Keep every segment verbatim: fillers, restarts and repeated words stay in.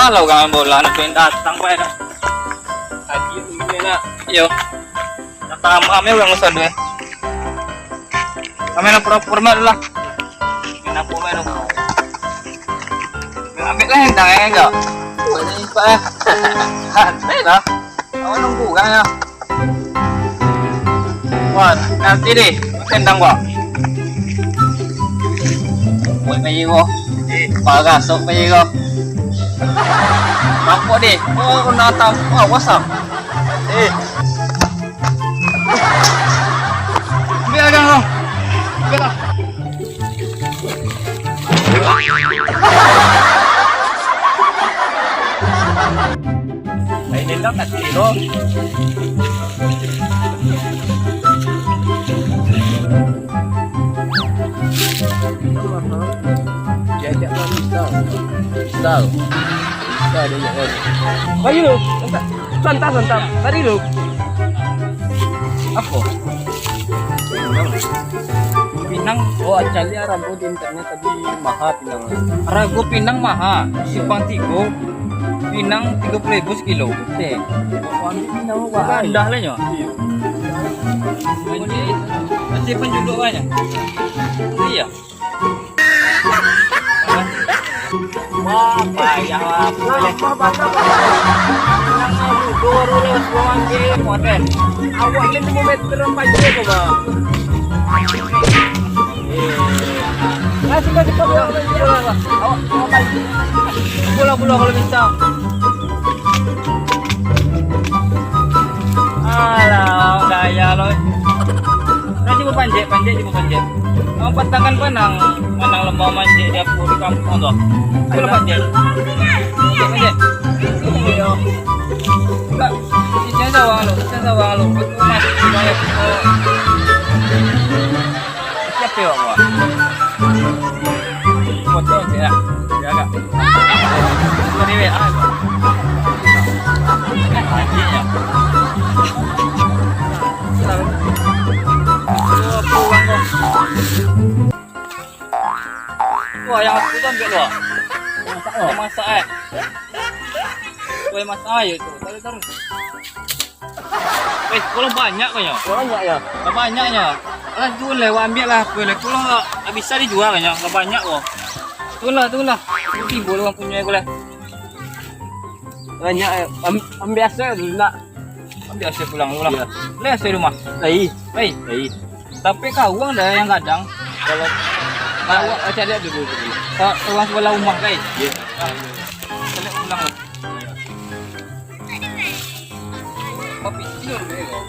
Kalau urang bola nak pengen datang, Pak, dah. Haji tu ni nak. Yo. Datang ramai urang sana, eh. Kami nak pura-pura dulu lah. Kenapa, Pak, tu? Ambil lah yang tangan, enggak? Buat ni, Pak, eh. Santai lah. Awak nunggu urang, ya. Wah, nanti deh, tendang gua. Buat bayi gua. Parah sok bayi gua. Nampak deh. Oh, nak tahu. Wah, what's up? Eh. Biar kan, Bang. Biar lah. Ai dendam tak tiro. Diajak lah misal. Misal. Misal diajak kan. Bayu, santai. Santai, santai. Tadi tu. Apa? Pinang. Oh, cari lah rago di internet tadi, maha pinang. Rago pinang maha, simpang tigo. Pinang tigo puluah ribu sekilo. Oke. Pinang maha. Rendah lah nyo. Iya. Masih, masih penjuluk banyak. Iya. Wah, payah lah, boleh. Awak ni limo meter ampek je ko, Bang. Lah, sudah, sudah, sudah, sudah, sudah. Awak, awak balik. Pulang, pulang kalau bisa. Alah, gaya lo. Nah, cubo panjek, panjek, cubo panjek. Ang pantangan panang, panang lembah manjek di apo di kampuang tu. Cubo panjek. Panjek, panjek. Enggak, cincin sawang lo, cincin sawang lo. Aku masih banyak. Siapa ya, Wak? Foto cek lah. Dia agak. Foto dewek ah. Anjing ya. Wah, yang aku tu ambil tu, ah. Masak, oh. Yang masak, eh. Wah, yang masak air tu. Taruh, taruh. Eh, kalau banyak kau nyo. Banyak ya. Kalau banyak nyo. Alah, tu lah, wak ambil lah. Aku lah, kalau tak bisa dijual nyo. Kalau banyak kau. Tu lah, tu lah. Timbul orang punya aku lah. Banyak ya. Am-, ambil asal dulu nak. Ambil asal pulang dulu lah. Iya. Lah asal rumah. Lai. Lai. Lai. Tapi kau uang dah yang gadang. Kalau nak, awak cari dulu, dulu. Ka-, orang sebelah rumah, guys. Iya. Cari pulang lah. Apa pikir dia, kau?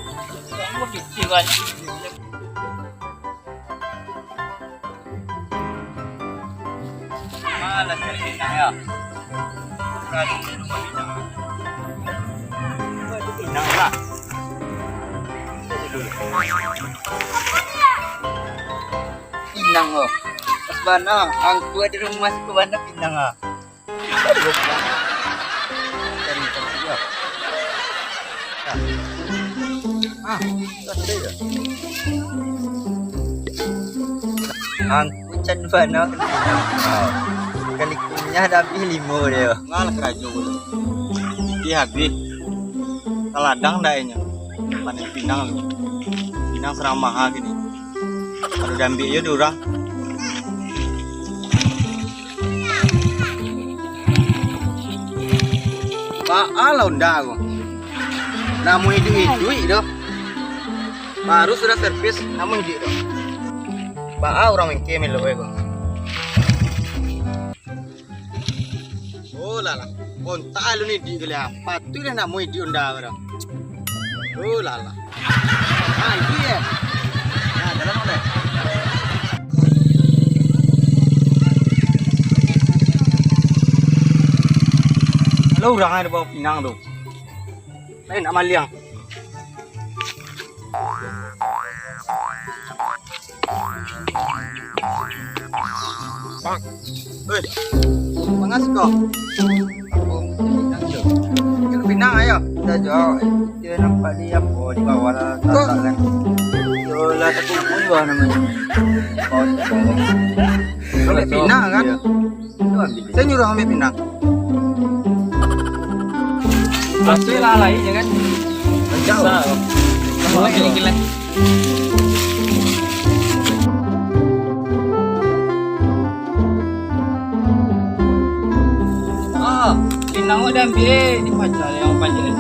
Apa pikir, kan? Malas cari pinang, ya? Bukan di rumah pinang. Buat tu pinang lah. Pinang, oh. Pas bana, angku di rumah si bana pinang, ah. Ah, angku can bana. Kali kunyah dah habis limo dia. Ngalah karajo ko. Pitih habis. Taladang dah inyo. Panen pinang tu. Pinang saramah kini. Kalau diambil je dek urang. Baa lah Honda ko. Namo iduik-iduik doh. Baru sudah servis, namo iduik doh. Baa urang bengke melok ko. Oh lah lah. Kontak alun iduik kali ah. Patuik lah namo iduik Honda ko doh. Oh lah lah. Ah, itu ya. Nah, jalan boleh. Kalau urang ado bawa pinang tu. Lain nak maliang. Bang. Hei, mangas kau? Pinang ayo. Kita jual. Dia nampak di apa, di bawah lah, tatak kan. Yo lah, terkumpul juga namanya. Bawah tu, bawah. Ambil pinang kan? Iya. Saya nyuruh ambil pinang. Masuk lah lain, ya kan? Jauh. Susah. Boleh lagi lah. Ah, pinang awak diambil, eh, di paja yang panjang.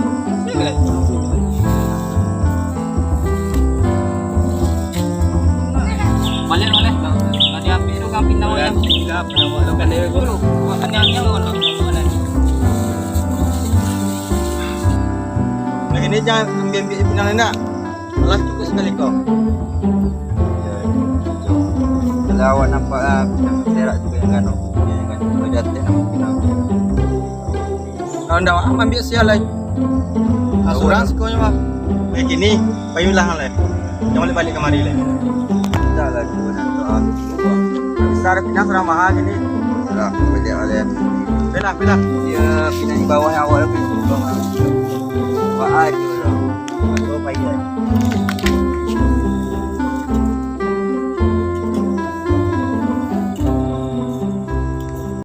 Baliak, baliak. Tadi habis tu kan pinang awak. Baliak. Siap, pinang awak tu kan dia guru. Makan yang, yang awak nak. Lagi ni jangan ambil-ambil pinang ni nak. Alah, cukuik sakali ko. Kalau awak nampak lah, pinang serak tu yang gano. Yang gano, kalau di ateh nampak pinang. Kalau ndak, ah, ambiak sia lai. Surang siko nyo, Bang. Kini, payulah lai. Jangan balik-balik kamari lai. Ndak lah, tu nak tu, ah, tu. Bisa ada pinang surang mahal kini. Lah, baliak lai. Pilah, pilah. Yo, pinang di bawah awak lah, pinang di bawah. Wah, aduh lah. Aku payah.